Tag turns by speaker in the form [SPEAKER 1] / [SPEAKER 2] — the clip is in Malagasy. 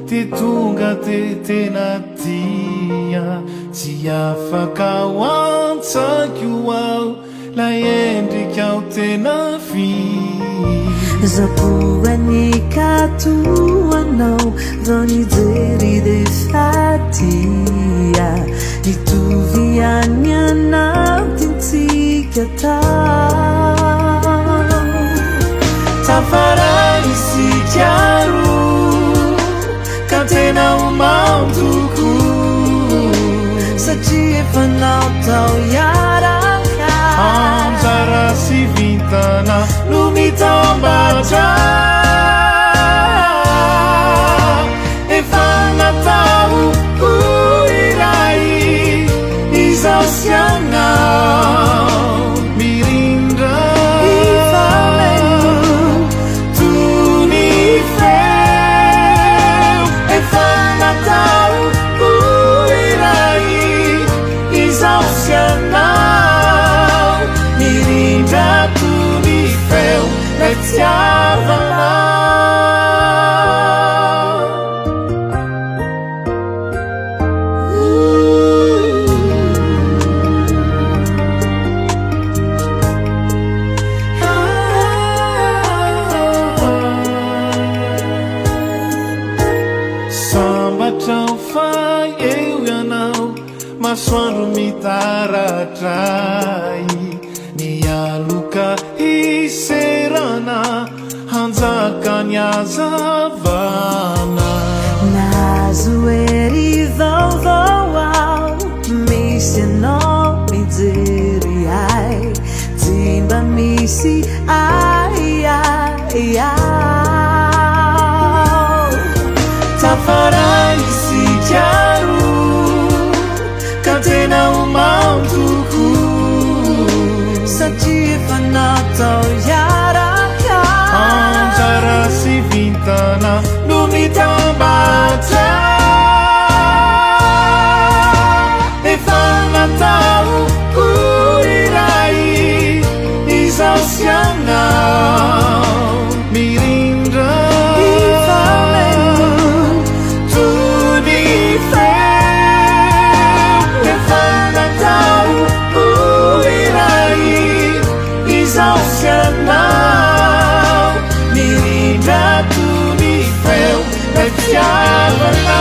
[SPEAKER 1] Te tonga te tena tia. Tsy afaka ho an-tsaiko aho lay endrikao tena fia.
[SPEAKER 2] Za koa nikato anao vao nijery d'efa tia. Nitovy ihany anatintsika tao.
[SPEAKER 1] Tafaray isika roa ka tena ho mamy tokoa.
[SPEAKER 2] Satria efa natao hiaraka.
[SPEAKER 1] Anjara sy vintana no mitambatra. Efa natao ho iray izaho sy ianao. Mirindra
[SPEAKER 2] Hifameno
[SPEAKER 1] toy ny feo. Efa natao ho iray izaho sy ianao. Mirindra toy ny feo lay fitiavana. Sambatra aho fa eo ianao, masoandro mitaratra ahy. Ny aloka hiserana, hanjaka ny hazavana.
[SPEAKER 2] Nahazo hery vaovao aho, misy ianao mijery ahy, tsy mba misy ahiahy aho.
[SPEAKER 1] Tafaray isika roa, ka tena ho mamy tokoa.
[SPEAKER 2] Satria efa natao hiaraka.
[SPEAKER 1] Anjara sy vintana no mitambatra. Efa natao ho iray izaho sy ianao. Mirindra
[SPEAKER 2] Hifameno
[SPEAKER 1] toy ny feo. Efa natao ho iray izaho sy ianao. Mirindra toy ny feo lay fitiavana.